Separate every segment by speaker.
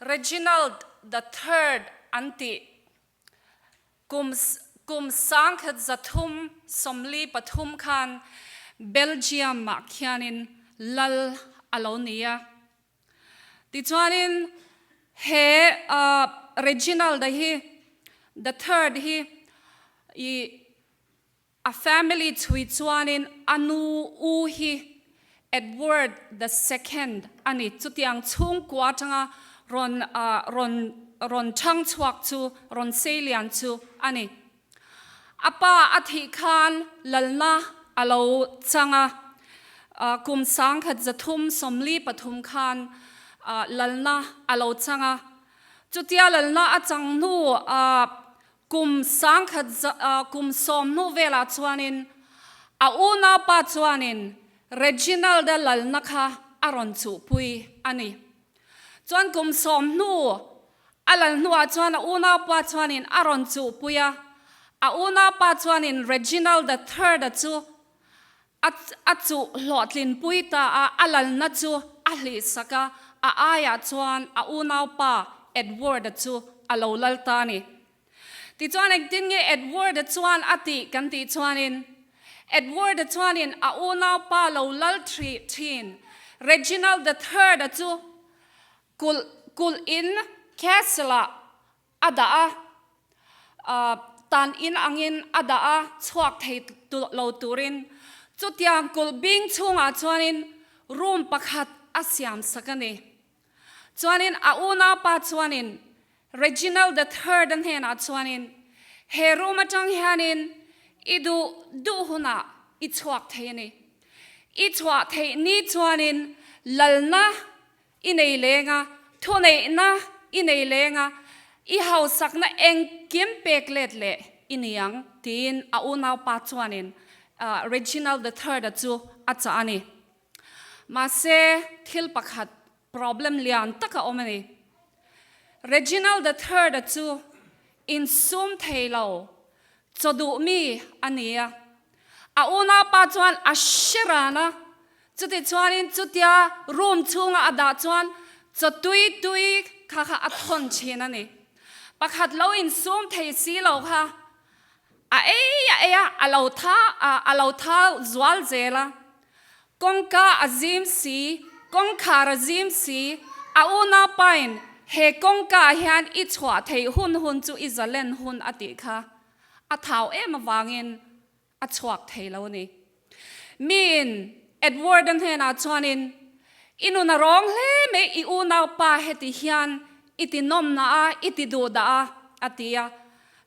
Speaker 1: Reginald the Third an tih kum kum 1343 khan Belgium ah khianin lal a lo ni a. Tichuanin he Reginald-a hi the Third hi i A family chhui chuanin a nu u hi Edward the Second a ni. Chutiang chhungkua atanga rawn rawn rawn chhang chhuak chu, rawn seilian chu a ni. A pa a thih khan lalna a lo chang a, kum 1343 khan lalna a lo chang a. Chutia lalna a chang hnu Kum 1000 kum sawm hnu velah chuanin a unaupa chuanin Reginald-a lalna kha a rawn chuhpui a ni. Chuan kum sawm hnu a lal hnuah chuan a unaupa chuanin a rawn chuhpui a, a unaupa chuanin Reginald the Third-a chu a a chuh hlawhtlinpui ta a, a lalna chu a hlihsak a, a aiah chuan a unaupa Edward-a chu a lo lal ta a ni. Tichuan engtin nge Edward-a chuan a tih kan tih chuanin, Edward-a chuanin a unaupa lo lal thin Reginald the Third-a chu kulh kulh in castle-ah a dah a, tan in angin a dah a, chhuak thei lo turin. Chutiang kulh bing chhungah chuanin room pakhat a siam sak a ni. Chuanin a unaupa chuanin Reginald the Third a hnenah chuanin, He room atang hianin i duh duh hunah i chhuak thei a ni. I chhuah theih ni chuanin lalna I nei leng a, thuneihna i nei leng a, i hausakna engkim pek let leh i ni ang, tiin a unaupa chuanin Reginald the Third-a chu a chah a ni. Mahse, thil pakhat problem lian tak a awm a ni. Reginald the Third-a chu insum thei lo, chaw duh mi a ni a. A unaupa chuan a hre ran a, chutichuanin chutia room chhunga a dah chuan chaw tui tui kha kha a thawn thin a ni. Pakhat lo insum thei si lo kha a ei a ei a, a lo tha a lo tha zual zel a. Kawngka a zim si, kawngkhar a zim si, a unaupain he kawngka ah hian i chhuah theih hun hun chu i zalen hun a tih kha. A thau em avangin a chhuak thei lo a ni. Miin Edward-a hnenah chuanin, I nun a rawng hle mai, i unaupa heti hian i ti nawmna a, i ti duh dah a, a ti a.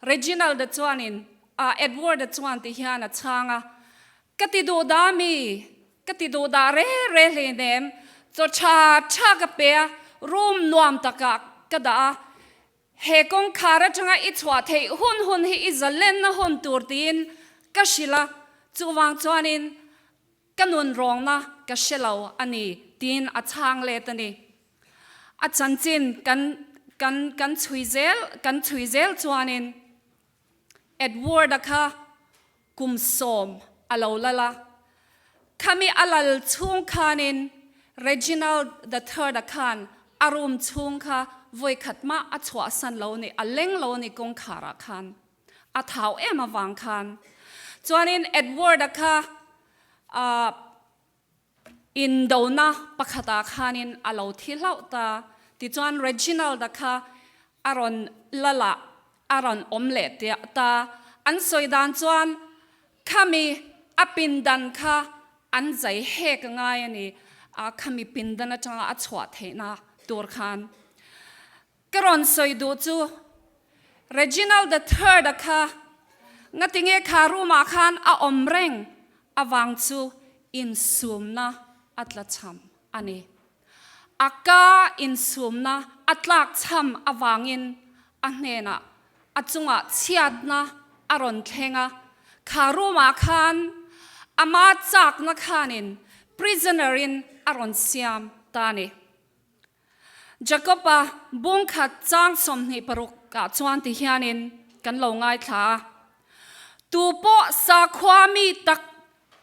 Speaker 1: Reginald-a chuanin, Edward-a chuan ti hian a chhang a, Ka ti duh dah mi? Ka ti duh dah re re hleinem, chaw tha tha ka pe a, room nuam takah ka dah a, He kawngkhar atanga i chhuah theih hun hun hi i zalenna hun tur tiin ka hrilh a, chuvang chuanin ka nun rawngna ka hre lo a ni tiin a chhang let a ni. A chanchin kan kan kan chhui zel kan chhui zel chuanin Edward-a kha kum sawm a lo lal a, khami a lal chhung khanin Reginald the Third-a khan a room chhung kha vawikhat mah a chhuahsan lo ni, a leng lo ni kawngkharah khan a thau em avang khan. Chuanin Edward-a kha ah Indona pakhatah khanin a lo thi hlauh ta. Tichuan Reginald-a kha a rawn lal ah a rawn awm leh ta. An sawi dan chuan khami a pindan kha an zai hek ngai a ni, khami pindan atanga a chhuah theihna tur khan. Ka rawn sawi duh chu Reginald the Third-a kha ngatinge kha room-ah khan a awm reng avang chu insumna a tlachham a ni. A ka insumna a tlakchham avangin a hnenah a chungah chhiatna a rawn thleng a, kha room-ah khan ama chakna khanin prisoner-in a rawn siam ta a ni. Jakob-a bungkhat chang 26 ah chuan ti hianin kan lo ngaithla a, Tu pawh sakhua mi tak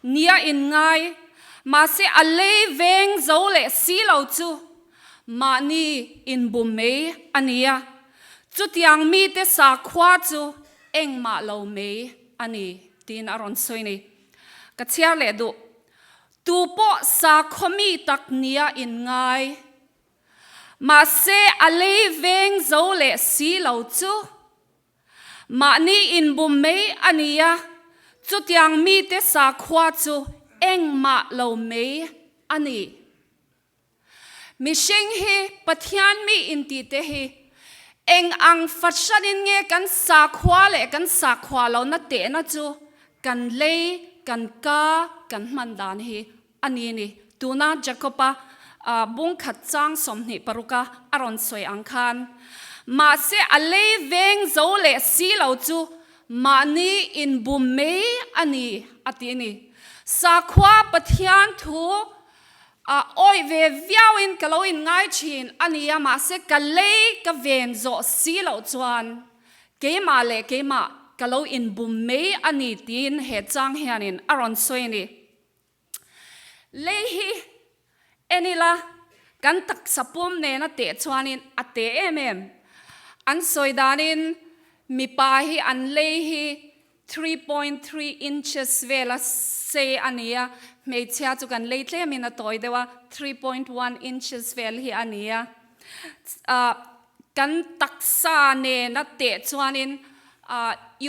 Speaker 1: nia in ngai, mahse a lei veng zo leh si lo chu. Mahni inbum mai a ni a, chutiang mite sakhua chu engmah lo mai a ni, tiin a rawn sawi ni. Ka chhiar leh duh. Tu pawh sakhaw mi tak nia inngai. Mahse a lei veng zo leh si lo chu mahni inbum mai a ni a, chutiang mite sakhua chu engmah lo mai a ni. Mihring hi Pathian mi intihte hi eng ang fahranin nge kan sakhua leh kan sakhua lohna tehna chu kan lei, kan ka, kan hman dan hi a ni ni. Tuna Jakob-a bung khat chang 26 a a rawn sawi ang khan, Mahse a lei veng zo leh si lo chu mahni inbum mai a ni a ti a ni. Sakhua Pathian thu A awih ve viauin ka lo inngai thin a nia, mahse ka lei ka ven zawh si loh chuan keimah leh keimah ka lo inbum mai a ni tiin he chang hianin a rawn sawi a ni. Lei hi en ila kan taksa pum nena teh chuanin a teh em em. An sawi danin mipa hi an lei hi 3.3 inches vela sei a ni a, hmeichhia chu kan lei tlemin a tawi deuh a, 3.1 inches vel hi a ni a. Kan taksa nena teh chuanin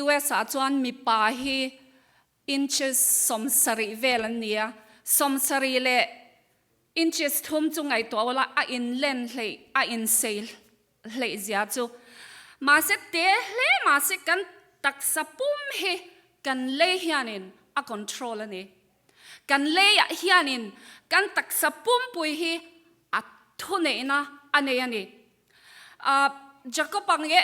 Speaker 1: US ah chuan mipa hi inches 70 vel an ni a, 70 leh inches thum chu ngaihtuah ula a inlen hleih, a insei hleih zia chu. Mahse te hle mahse kan taksa pum hi kan lei hianin a control a ni. Kan leiah hianin kan taksa pumpui hi a thuneihna a nei a ni. Jakob-a nge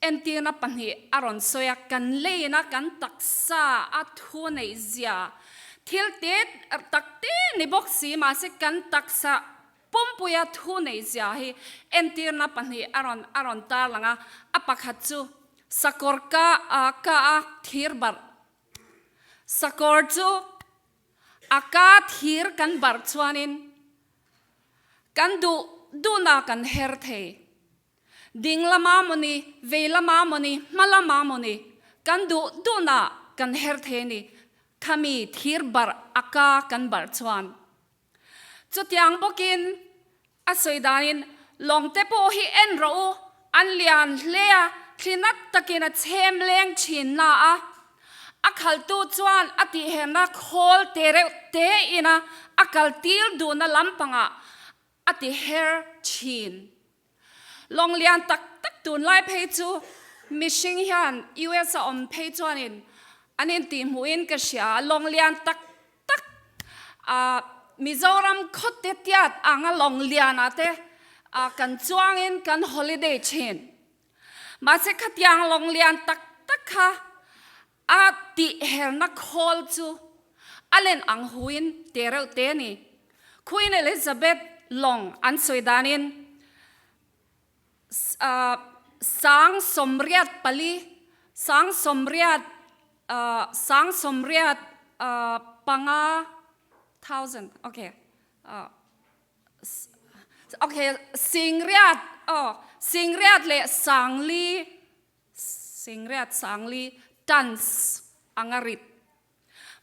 Speaker 1: entirna pahnih a rawn sawi a, kan leina kan taksa a thuneih zia thil te tak te ni bawk si mahse kan taksa Pumpuia thu neihzia hi entirna pahnih a rawn a rawn tarlang a, a pakhat chu sakawr ka a ka a thir barh. Sakawr chu a ka thir kan barh chuanin kan duh duhna kan her thei. Ding lama mawni, vei lama mawni, hma lama mawni, kan duh duhna kan her thei a ni. Khami thir barh a ka kan barh chuan Chutiang bawkin a sawi danin lawngte pawh hi en rawh u, an lian hle a, thli nat takin a chhem leng thin na a, a khaltu chuan a tihherna khawl te reuh te ina a kal tir duhna lampangah a tiher thin. Lawng lian tak tak tunlai phei chu mihring hian US a awm phei chuanin an intihhmuhin ka hria a, lawng lian tak tak ah Mizoram khawte tiat anga lawng lianah te ah kan chuangin kan holiday thin. Mahse khatiang lawng lian tak tak kha A tihherna khawl chu a len ang huin te reuh te a ni. Queen Elizabeth lawng an sawi danin 84, 80, 85 thousand, okay, okay, 8000 aw, 800 leh 4000 Singriat sangli tons anga rit.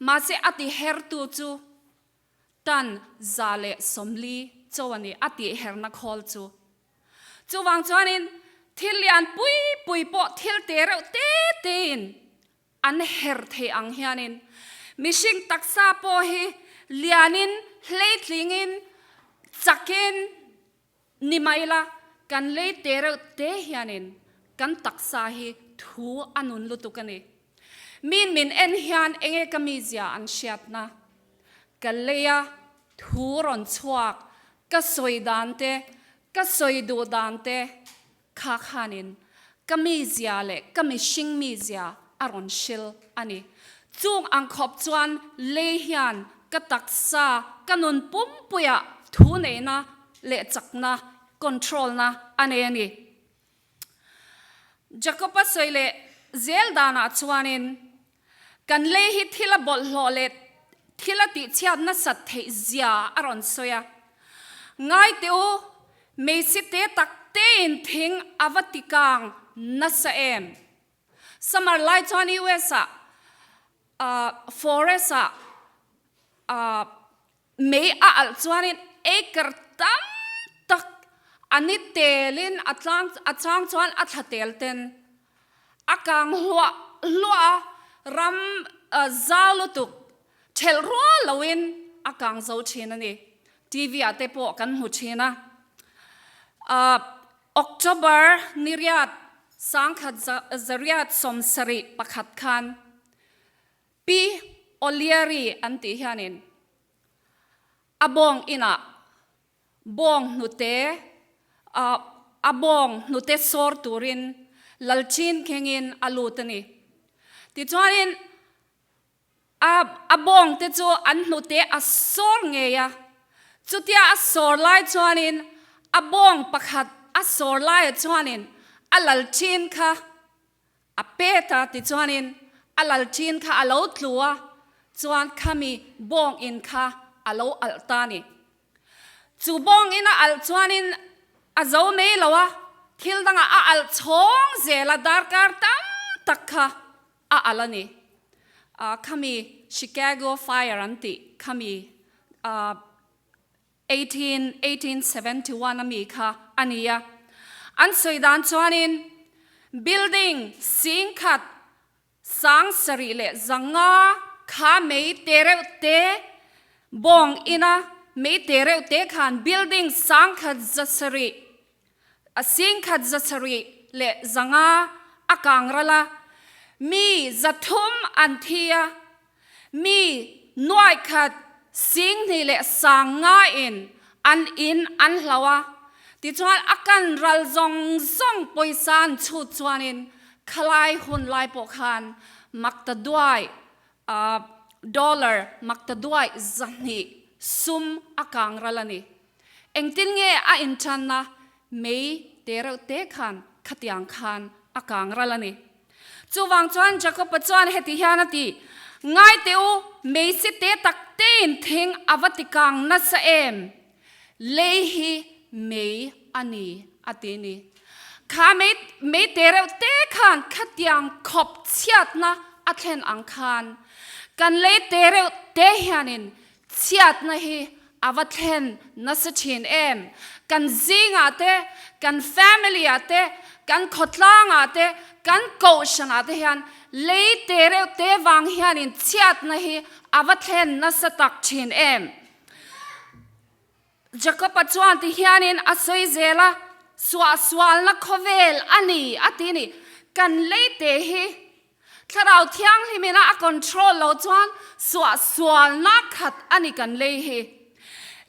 Speaker 1: Mahse a ti hertu chu ton 140 cho a ni, a tih herna khawl chu. Chuvang chuanin thil lian pui pui pawh thil te reuh te tein an her thei ang hianin mihring taksa pawh hi lianin hleitlingin chakin Ni mai la, kan lei te reuh te hianin kan taksa hi thu a nun lutuk a ni. Min min en hian enge ka mizia an hriatna? Ka leia thu rawn chhuak, ka sawi dan te, ka sawi duh dan te kha khanin ka mizia leh ka mihring mizia a rawn hril a ni. Chung ang khawp chuan lei hian ka taksa, ka nun pumpuiah thu neihna leh chakna, control-na a nei a ni. Jakob-a sawi leh zel danah chuanin kan lei hi thil a bawlhhlawh leh thil a tihchhiat nasat theih zia a rawn sawi a. Ngai teh u! Meisi te tak tein thing a va ti kang nasa em? Summer lai chuan US ah forest ah mei a alh chuanin acre tam tak a ni telin a tlang a chang chuan a thla tel ten a kang hluah hluah a, ram zau lutuk thelh rual loin a kang zo thin a ni. TV ah te pawh kan hmu thin a. October ni riat sangkhat zariat 71 khan Pi O'Leary an tih hianin a bawng inah bawng hnute a bawng hnute sawr turin Lalchin khengin a lut a ni. Tichuanin A a bawngte chu an hnute a sawr ngei a, chutia a sawr lai chuanin a bawng pakhat a sawr laiah chuanin a lal thin kha a pet a, tichuanin a lal thin kha a lo tlu a, chuan khami bawng in kha a lo alh ta a ni. Chu bawng in a alh chuanin a zo mai lo a, thil dangah a alh chhawng zel a, darkar tam tak kha a alh a ni. Khami Chicago Fire an tih khami 18 1871 a mi kha a ni a. An sawi dan chuanin building 10,000 75 kha mei te reuh te bawng ina mei te reuh te khan building 1,700 A 1,705 a kang ral a, mi 300 an thi a, mi nuaikhat 2,500 in an in an hlo a. Tichuan a kan ral zawng zawng pawisa an chhut chuanin khalai hun lai pawh khan maktaduai dollar maktaduai 200 sum a kang ral a ni. Engtin nge a inṭanna mei te reuh te khan khatiang khan a kang ral a ni. Chuvang chuan Jakob-a chuan heti hian a ti, Ngai teh u, mei si te tak tein thing a va ti kang nasa em? Lei hi mei a ni, a ti ni. Kha mei mei te reuh te khan khatiang khawp chhiatna a thlen ang khan kan lei te reuh te hianin Chhiatna hi a va thlen nasa thin em? Kan zingah te, kan family ah te, kan khawtlangah te, kan kohhranah te hian lei te reuh te vang hianin chhiatna hi a va thlen nasa tak thin em? Jakob-a chuan ti hianin a sawi zel a, Suahsualna khawvel a ni a ti ni. Kan lei te hi Thlarau Thianghlimin a a control lo chuan suahsualna khat a ni kan lei hi.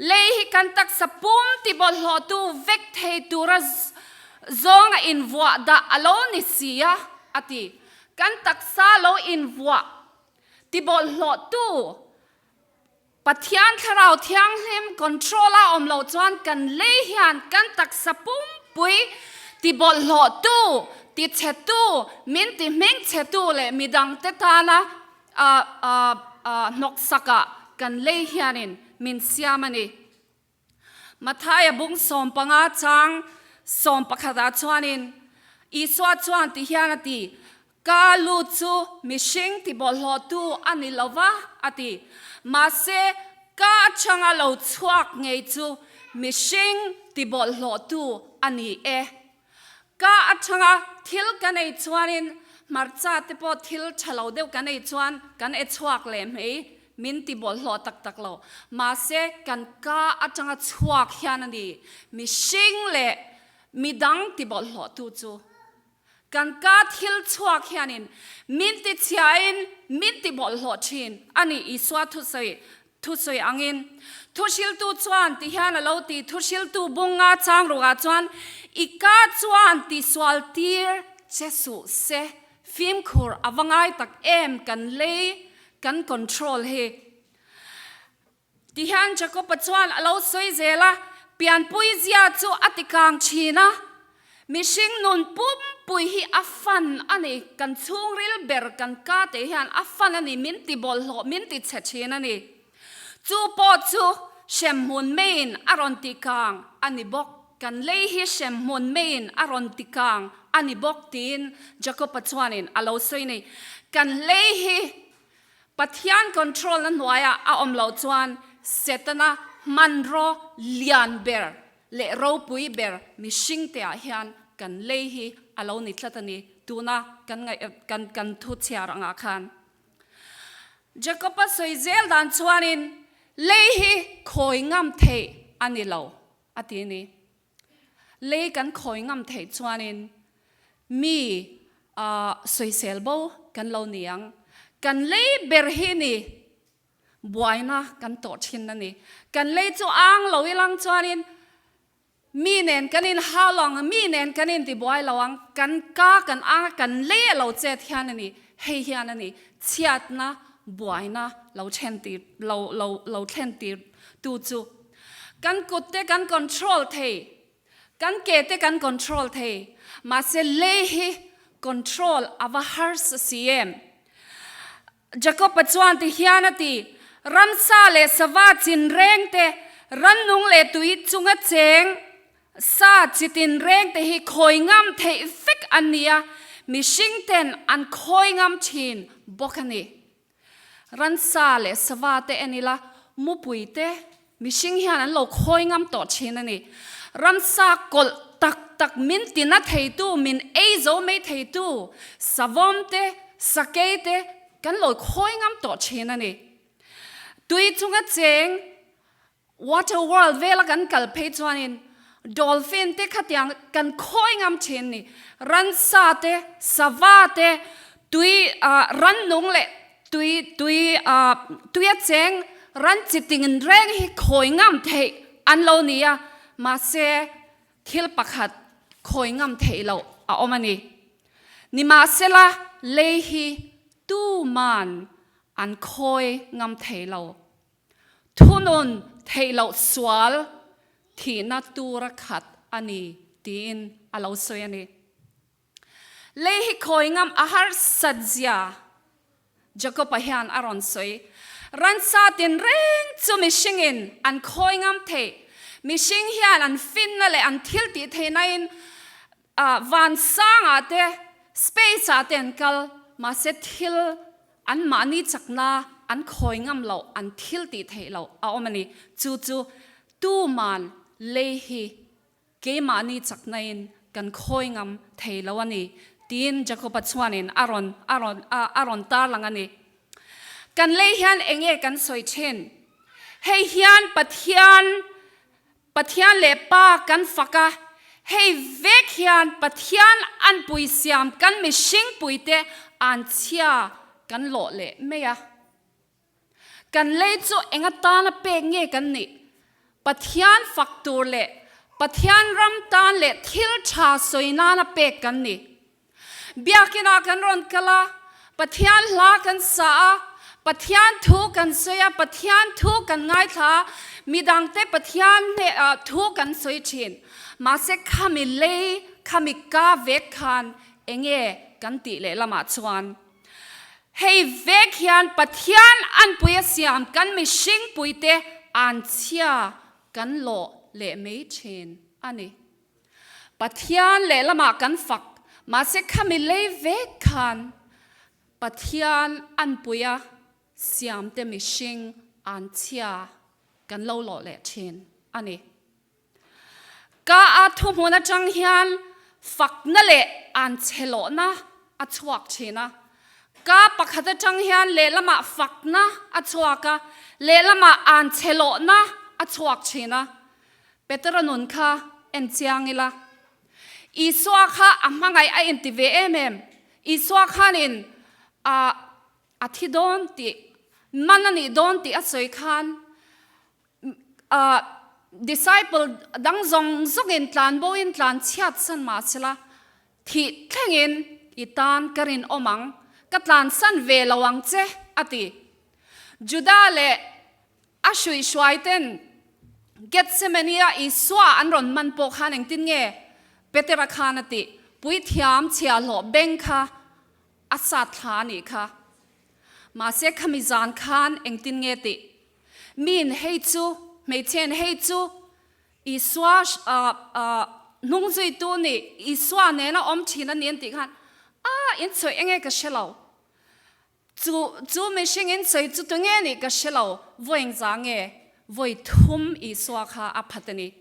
Speaker 1: Lei hi kan taksa pum ti bawlhhlawhtu vek thei tura zawnga invuah dah a lo ni si a, a ti. Kan taksa lo invuah ti bawlhhlawhtu Pathian Thlarau Thianghlim control a awm loh chuan kan lei hian kan taksa pumpui ti bawlhhlawhtu, ti chhetu, min ti hmingchhetu leh midangte tana hnawksakah kan lei hianin min siam a ni. Mathaia bung 15 chang 11 ah chuanin Isua chuan ti hian a ti, Ka lu chu mihring ti bawlhhlawhtu a ni lo va, a ti. Mahse, ka atanga lo chhuak ngei chu mihring ti bawlhhlawhtu a ni e. Ka atanga thil kan ei chuanin hmarcha te pawh thil tha lo deuh kan ei chuan kan e chhuak leh mai, min ti bawlhhlawh tak tak lo. Mahse, kan ka atanga chhuak hian a ni mihring leh midang ti bawlhhlawhtu chu. Kan ka thil chhuak hianin min ti chhiain min ti bawlhhlawh thin a ni Isua thusawi Thusawi angin, Thuhriltu chuan ti hian a lo ti, Thuhriltu bunga chang ruhah chuan, I ka chuan tisual tir che suh se, fimkhur a va ngai tak em kan lei, kan control hi. Ti hian Jakob-a chuan a lo sawi zel a, Pianpui zia chu a ti kang thin a, mihring nun pumpui hi a fan a ni, kan chhungril ber kan ka teh hian a fan a ni, min ti bawlhhlawh, min ti chhe thin a ni. Chu pawh chu hremhmun meiin a rawn ti kang a ni bawk. Kan lei hi hremhmun meiin a rawn ti kang a ni bawk tiin Jakob-a chuanin a lo sawi ni. Kan lei hi Pathian control-na hnuaiah a awm loh chuan Setana hmanraw lian ber leh ropui ber mihringteah hian kan lei hi a lo ni tlat a ni tuna kan ngaih kan kan thu chhiar angah khan. Jakob-a sawi zel dan chuanin lei hi khawi ngam theih a ni lo a ti a ni. Lei kan khawi ngam theih chuanin mi sawisel bo kan lo ni ang. Kan lei ber hi ni buaina kan tawh thin a ni. Kan lei chu ang lo ilang chuanin Mi nen kan in hau lo ang, mi nen kan in tibuai lo ang, kan ka kan ang a, kan lei a lo chet hian a ni, hei hian a ni, chhiatna, buaina lo then tir, lo, lo, lo thlen tir tu chu. Kan kut te kan control thei, kan ke te kan control thei, mahse lei hi control a va harsa si em? Jakob-a chuan ti hian a ti, Ramsa leh sava chin reng te, rannung leh tui chunga cheng sa chi tin reng te hi khawi ngam theih vek an ni a, mihring ten an khawi ngam thin bawk a ni. Ransa leh sava te en ila, mupui te Mihring hian an lo khawi ngam tawh thin a ni. Ramsa kawlh tak tak min tina theitu, min ei zo mai theitu, savawm te, sakei te kan lo khawi ngam tawh thin a ni. Tui chunga cheng water world vela kan kal phei chuanin dolphin te khatiang kan khawi ngam thin a ni. Ransa te, sava te, tui rannung leh Tui, tui, tuia cheng ran chi ting reng hi khawi ngam theih an lo ni a, mahse thil pakhat khawi ngam theih loh a awm a ni. Nimahsela lei hi tuman an khawi ngam thei lo. Thunun theih loh sual thihna tura khat a ni tiin a lo sawi a ni. Lei hi khawi ngam a harsat zia Jakob-a hian a rawn sawi. Ransa tinreng chu mihringin an khawi ngam theih. Mihring hian an finna leh an thil tih theihnain van sangah te, space ah te an kal, mahse thil an mahni chakna an khawi ngam loh, an thil tih theih loh a awm a ni. Chu chu tuman lei hi Keimahni chaknain kan khawi ngam thei lo a ni, tiin Jakoba chuanin a rawn a rawn a rawn tarlang a ni. Kan lei hian eng nge kan sawi thin? Hei hian Pathian Pathian leh Pa kan fak a, hei vek hian Pathian an pui siam kan mihring puite an chhia kan lawh leh mai a. Kan lei chu eng atana pek nge kan nih? Pathian fak tur leh Pathian ram tan leh thil tha sawi nana pek kan ni. Biakinah kan rawn kal a, Pathian hla kan sa a, Pathian thu kan sawi a, Pathian thu kan ngaithla a, midangte Pathian thu kan sawi thin. Mahse khami lei, khami ka vek khan enge kan tih leh lamah chuan Hei vek hian Pathian anpui a siam kan mihring puite an chhia kan lawh leh mai thin a ni. Pathian lehlamah kan fak, mahse khami lei vek khan Pathian anpui a siamte mihring an chhia kan lo lawh leh thin a ni. Ka a thuhmun atang hian fakna leh an chhelawhna a chhuak thin a. Ka pakhat atang hian lehlamah fakna a chhuak a, lehlamah an chhelawhna a chhuak thin a. Petera nun kha en chiang ila. Isua kha a hmangaih a inti ve em em. Isua khanin a a thi dawn tih, man a nih dawn tih a sawi khan Disciple dang zawng zawngin tlan boin tlan chhiat san mah sela, thih thlengin i tan ka rinawm ang, ka tlansan ve lo ang che, a ti. Juda leh a hruihhruaiten Gethsemane-a Isua an rawn man pawh khan engtin nge Petera khan a tih? Puithiam chhiahhlawh beng kha a sat thla a nih kha. Mahse khami zan khan engtin nge tih? Miin hei chu, hmeichhiain hei chu. Isua hnungzuitu nih Isua nena awm thin a ni an tih khan, A, in sawi enge ka hre lo. Chu, chu mihring in sawi chu tunge nih ka hre lo, vawi engzah nge vawi thum Isua kha a phat a ni.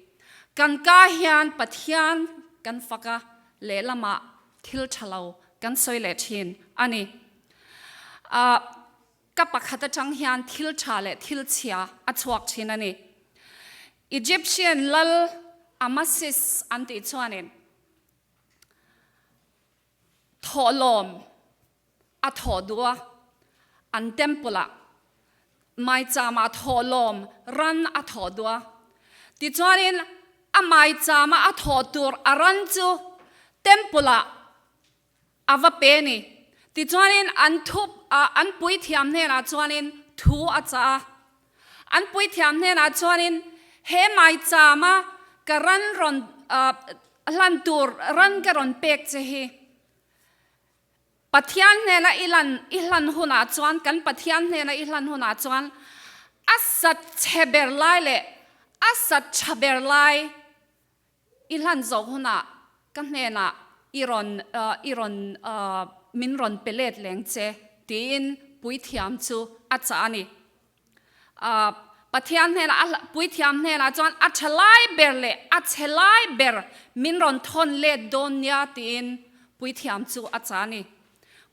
Speaker 1: Kan ka hian Pathian kan fak a, lehlamah thil tha lo kan sawi leh thin a ni. Ka pakhat atang hian thil tha leh thil chhia a chhuak thin a ni. Egyptian lal Amasis an tih chuanin thawhlawm a thawh duh a, an temple ah maicham ah thawhlawm ran a thawh duh a. Tichuanin a maicham a a thawh tur a ran chu temple ah A va pe ni. Tichuanin an thu an puithiam hnenah chuanin thu a chah a. An puithiam hnenah chuanin he maichama ka ran rawn hlan tur ran ka rawn pek che hi Pathian hnena i lan i hlan hunah chuan kan Pathian hnena i hlan hunah chuan a sat chhe ber lai leh a sat tha ber lai I hlan zawh hunah ka hnenah i rawn i rawn min rawn pe let leng che tiin puithiam chu a chah a ni. Pathian hnenah a puithiam hnenah chuan a tha lai ber leh a chhe lai ber min rawn thawn let dawn nia tiin puithiam chu a chah a ni.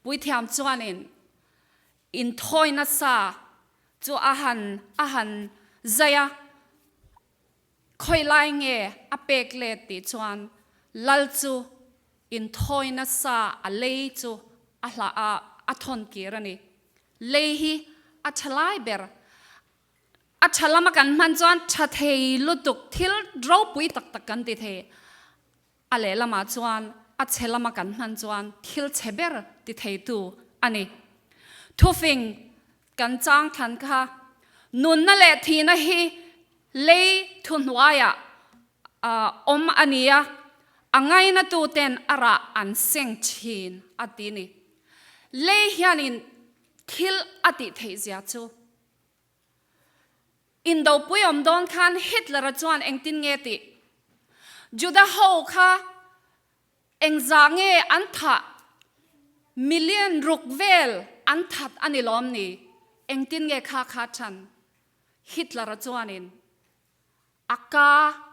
Speaker 1: Puithiam chuanin inthawi nasa chu a han a han zai a. Khawi lai nge a pek let tih chuan Lal chu inthawi nasa a lei chu a hlah a, a thawn kir a ni. Lei hi a tha lai ber. A tha lama kan hman chuan tha thei lutuk thil ropui tak tak kan ti thei. A lehlamah chuan a chhe lama kan hman chuan thil chhe ber ti theitu a ni. Thufing kan chang thlan kha nunna leh thihna hi lei thuhnuaiah awm a ni a, a ngainatuten a rah an seng thin a ti ni. Lei hianin thil a tih theihzia chu. Indopui awm dawn khan Hitler-a chuan engtin nge tih? Juda ho kha engzah nge an thah? Million ruk vel an that a ni lawm ni? Engtin nge kha kha than? Hitler-a chuanin A ka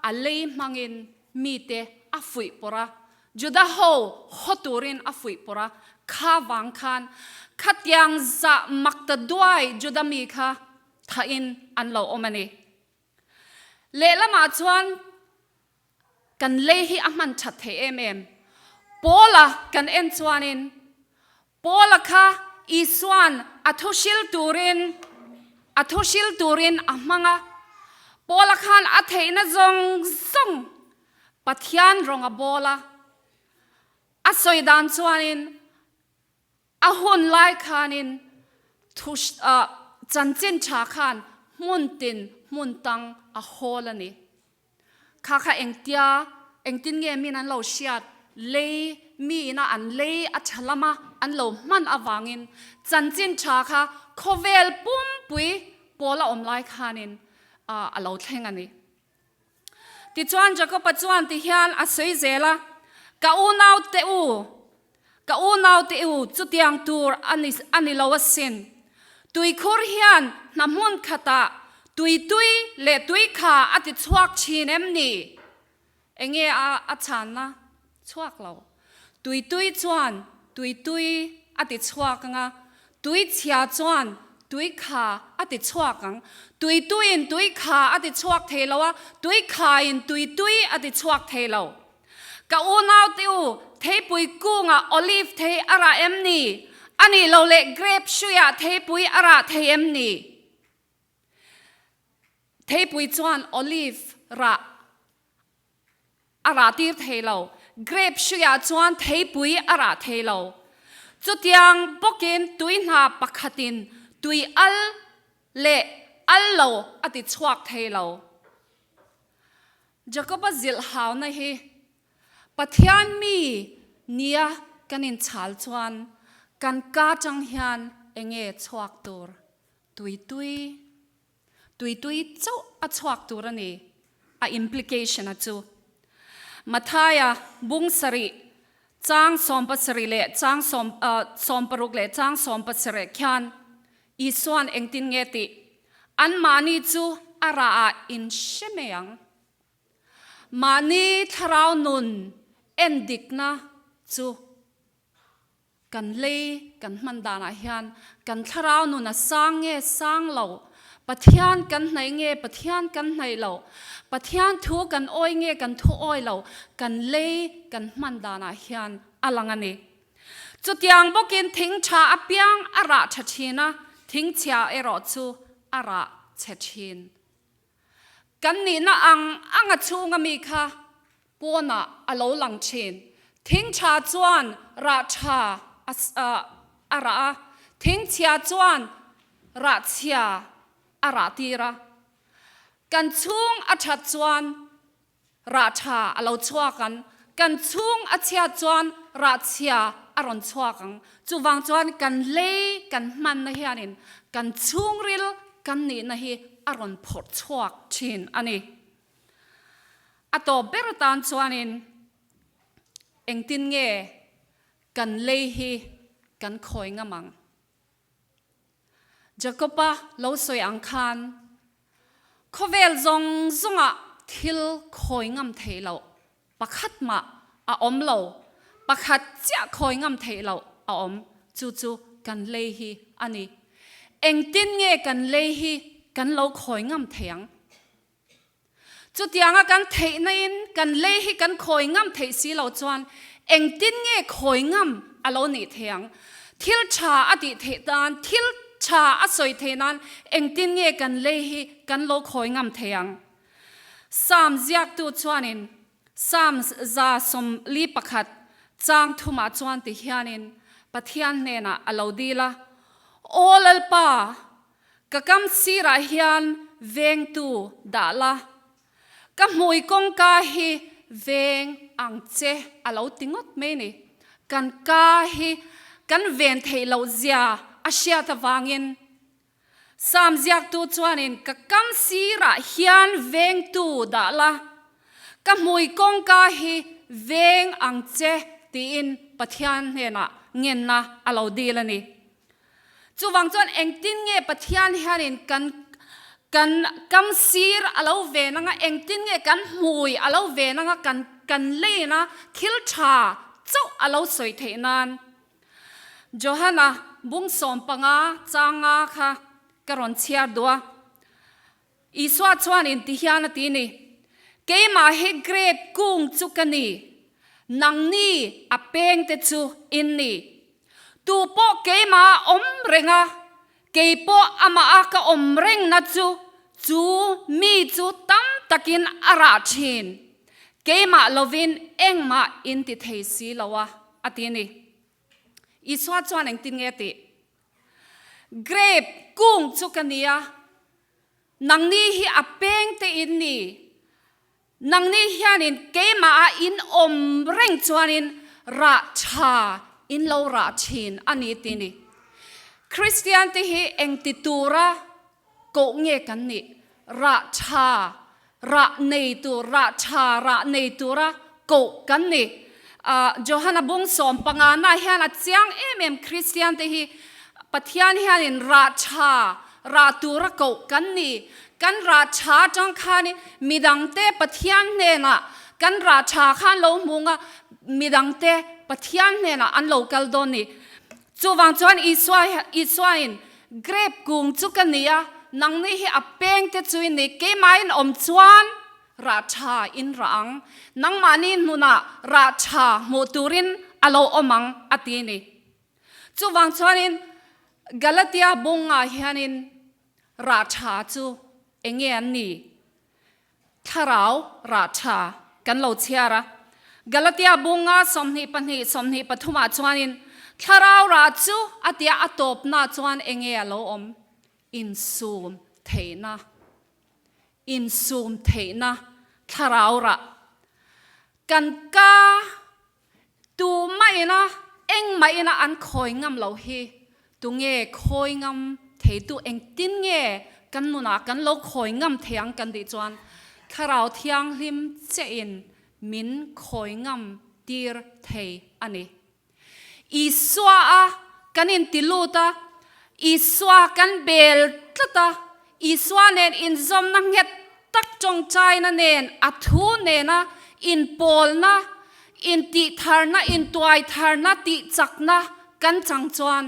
Speaker 1: a lei hmangin mite a fuih pawrh a, Juda ho haw turin a fuih pawrh a, kha vang khan khatiang zah mak ta duai Juda mi kha thahin an lo awm a ni. Lehlamah chuan kan lei hi a hman that thei em em. Paula kan en chuanin Paula kha Isua'n a thu hril turin a thu hril turin a hmang a. Paula khan a theihna zawng zawng Pathian rawng a bawl a. A sawi dan chuanin a hun lai khanin thu chanchin tha khan hmun tin hmun tang a hawl a ni. Kha kha engtia, engtin nge min an lo hriat, lei mi ina an lei a tha lama an lo hman avangin chanchin tha kha khawvel pumpui pawl a awm lai khanin a lo thleng a ni. Tichuan Jakoba chuan tihian a sawi zel a, Ka unaute u, Ka unaute u, chutiang tur a ni a ni lo asin. Tuikhur hian hna hmun khatah tui tui leh tui kha a ti chhuak thin em ni? Enge a a chhanna chhuak lo. Tui tui chuan tui tui a ti chhuak ang a, tui chhia chuan tui kha a ti chhuak ang. Tui tuiin tui kha a ti chhuak thei lo a, tui khain tui tui a ti chhuak thei lo. Ka unaute u, theipui kungah olive thei a rah em ni? A nih lo leh grape hruiah theipui a rah thei em ni? Theipui chuan olive rah a rah tir thei lo, grape hruiah chuan theipui a rah thei lo. Chutiang bawkin tui hna pakhatin tui al leh al lo a ti chhuak thei lo. Jakoba zilh hauna hi Pathian mi nia kan inchhal chuan kan ka tang hian enge chhuak tur? Tui tui, tui tui chauh a chhuak tur a ni. a implication a chu. Mathaia bung sarih chang 70 leh chang 60 leh chang 70 khian Isuan engtin nge tih? Anmahni chu a rah ah in hre mai ang. Mahni thlarau nun endikna chu kan lei kan hman danah hian kan thlarau nun a sang nge sang lo, Pathian kan hnaih nge Pathian kan hnaih lo, Pathian thu kan awi nge kan thu awi lo, kan lei kan hman danah hian a lang a ni. Chutiang bawkin thing tha apiang a rah tha thin a, thing chhia erawh chu a rah chhe thin. Kan nihna ang anga chhunga mi kha pawnah a lo lang thin. Thing tha chuan rah tha a rah a, thing chhia chuan rah chhia a rah tir a. Kan chhung a that chuan Rah tha a lo chhuak ang. Kan chhung a chhiat chuan rah chhia a rawn chhuak ang. Chuvang chuan kan lei kan hmanna hianin kan chhungril kan nihna hi a rawn phawrh chhuak thin a ni. A tawp ber atan chuanin engtin nge kan lei hi kan khawi ngam ang? Jakob-a lo sawi ang khan, Khawvel zawng zawngah thil khawi ngam theih loh pakhat mah a awm lo, pakhat chiah khawi ngam theih loh a awm, chu chu kan lei hi a ni. Engtin nge kan lei hi kan lo khawi ngam thei ang? Chutianga kan theihna-in kan lei hi kan khawi ngam theih si lo chuan engtin nge khawi ngam a lo nih thei ang? Thil tha a tih theih nan, thil tha a sawi theih nan engtin nge kan lei hi kan lo khawi ngam thei ang? Psalm ziaktu chuanin Psalm 141 chang thumah chuan ti hianin Pathian hnenah a lo dil a, Aw Lalpa, Ka kam sirah hian vengtu dah la, ka hmui kawngka hi veng ang che a lo ti ngawt mai ni. Kan ka hi kan ven theih loh zia a hriat avangin Psalm ziaktu chuanin ka kam sirah hian vengtu dah la, ka hmui kawngka hi veng ang che tiin Pathian hnenah ngenna a lo dil a ni. Chuvang chuan engtin nge Pathian hianin kan kan kam sir a lo ven anga, engtin nge kan hmui a lo ven anga, kan kan leina thil tha chauh a lo sawi theih nan. Johana bung 15 changa kha ka rawn chhiar duh a. Isua chuanin ti hian a ti ni, Keimah hi grape kung chu ka ni, nangni a pengte chu in ni. Tu pawh keimah a awm reng a, kei pawh amah a ka awm rengna chu, chu mi chu tam takin a rah thin. Keimah lovin engmah in ti thei si lo a, a ti ni. Isua chuan engtin nge a tih? Grape kung chu ka ni a, nangni hi a peng te in ni. Nangni hianin keimah ah in awm reng chuanin rah tha in lo rah thin a ni ti ni. Kristian te hi engti tura koh nge kan nih? Rah tha rah nei tur, rah tha rah nei tura koh kan ni. Johana bung 15 na hian a chiang em em Kristian te hi Pathian hianin rah tha rah tura koh kan ni. Kan rah tha atang khanin midangte Pathian hnenah kan rah tha khan lo hmung a, midangte Pathian hnenah an lo kal dawn ni. Chuvang chuan Isua Isuain, Grape kung chu ka ni a, nangni hi a pengte chu i ni, keimahin awm chuan rah tha in rah ang, nangmahni hnunah rah tha hmuh turin a lo awm ang, a ti ni. Chuvang chuanin Galatia bungah hianin rah tha chu eng nge an nih? Thlarau rah tha kan lo chhiar a. Galatia bunga 22, 23 ah chuanin Thlarau rah chu a tia a tawpna chuan eng nge a lo awm? Insum theihna. Insum theihna thlarau rah. Kan ka Tu mahina engmah ina an khawi ngam loh hi tunge khawi ngam thei tu engtin nge kan nunah kan lo khawi ngam thei ang kan tih chuan Thlarau Thianghlim chiahin min khawi ngam tir thei a ni. Isua a kan inti lut a, Isua kan bel tlat a, Isua nen inzawmna nghet tak tawngtaina nen a thu nena inpawlna, intihtharna, intuaitharna, tihchakna kan chang chuan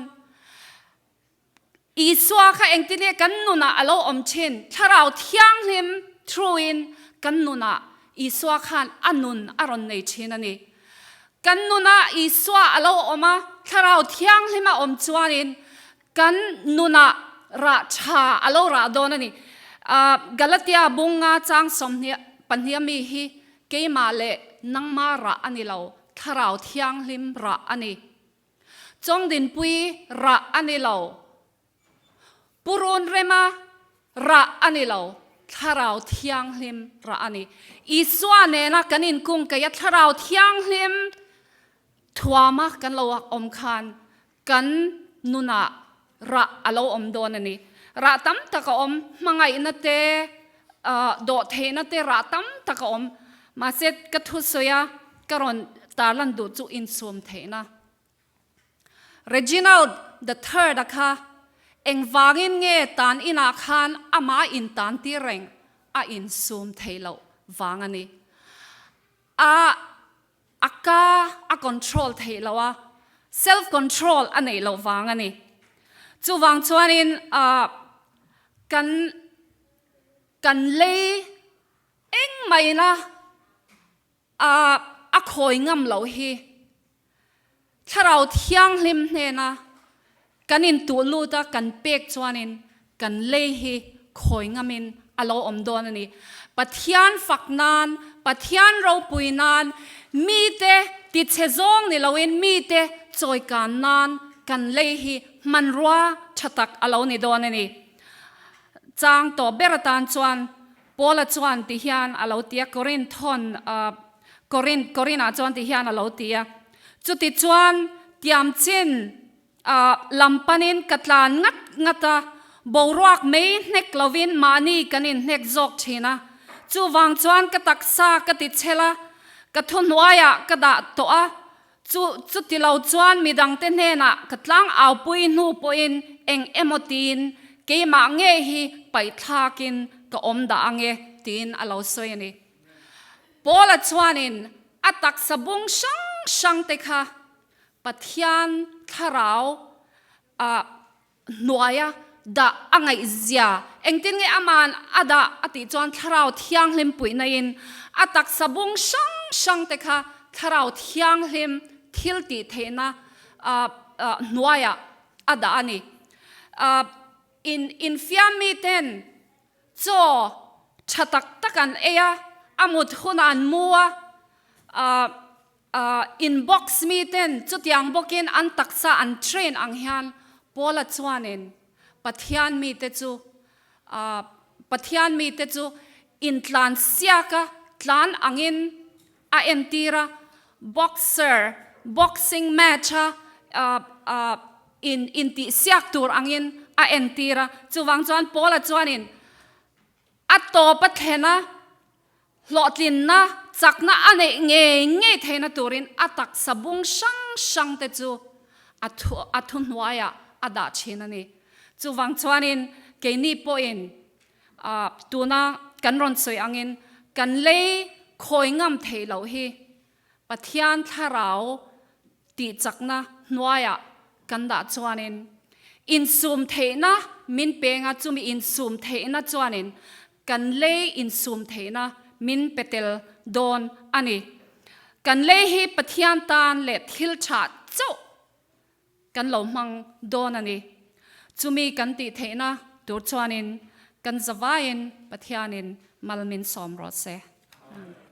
Speaker 1: Isua kha engtin nge kan nunah a lo awm thin? Thlarau Thianghlim through in kan nunah Isua khan a nun a rawn nei thin a ni. Kan nunah Isua a lo awm a, Thlarau Thianghlim a awm chuanin kan nunah rah tha a lo rah dawn a ni. Galatia bunga chang 22 mi hi keimah leh nangma rah a ni lo, Thlarau Thianghlim rah a ni. Chawngdinpui rah a ni lo. Purun rema rah a ni lo. Thlarau Thianghlim rah a ni. Isua nena kan inkungkaih a Thlarau Thianghlim thuama kan lo awm khan kan nunah rah a lo awm dawn a ni. Rah tam tak a awm, hmangaihna te, dawhtheihna te rah tam tak a awm. Mahse ka thusawi a ka rawn tarlan duh chu insum theihna. Reginald the Third a kha engvangin nge tan inah khan amah intan tir reng a insum theih loh vang a ni. A a ka a control theih loh a, self control a neih loh vang a ni. Chuvang chuanin kan kan lei engmahina a a khawi ngam loh hi Thlarau Thianghlim hnena kan intuh lut a kan pek chuanin kan lei hi khawi ngamin a lo awm dawn a ni. Pathian fak nan, Pathian ropui nan, mite tichhe zawng ni loin mite chawikan nan kan lei hi hmanrua tha tak a lo ni dawn a ni. Chang tawh ber atan chuan Paula chuan ti hian a lo ti a, Korinthon, Korinth, Korinah chuan ti hian a lo ti a, Chutichuan tiamchin lam panin ka tlan ngat ngat a, boruak mei hnek lovin mahni kan inhnek zawk thin a, chuvang chuan ka taksa ka ti chhel a, ka thuhnuaiah ka dah tawh a, Chu chuti lo chuan midangte hnenah ka tlang aupui hnu pawhin eng emaw tiin keimah ngei hi paihthlakin ka awm dah ange tiin a lo sawi a ni. Paula chuanin a taksa bung hrang hrangte kha Pathian thlarau ah hnuaia dah a ngaihzia engtin nge aman a dah a tih chuan Thlarau Thianghlim puihnain a taksa bung hrang hrang te kha Thlarau Thianghlim thil tih theihna hnuaiah a dah a ni. In infiam miten chaw tha tak tak an ei a, a mut hunah an mu a, Inbox mi ten chutiang bawkin an taksa an train ang hian Paula chuanin Pathian mite chu Pathian mite chu intlan siaka tlan angin a entir a, boxer, boxing match a in intihsiak tur angin a entir a. Chuvang chuan Paula chuanin a tawp a thlen a, Hlawhtlinna, chakna a neih ngei ngei theihna turin a taksa bung hrang hrangte chu a thu a thuhnuaiah a dah thin a ni. Chuvang chuanin keini pawhin tuna kan rawn sawi angin kan lei khawi ngam theih loh hi Pathian thlarau tihchakna hnuaiah kan dah chuanin insum theihna min peng a, chumi insum theihna chuanin kan lei insum theihna min pe tel dawn a ni. Kan lei hi Pathian tan leh thil tha chauh kan lo hmang dawn a ni. Chumi kan tih theihna tur chuanin kan zavaiin Pathianin mal min sawm rawh se. Amen.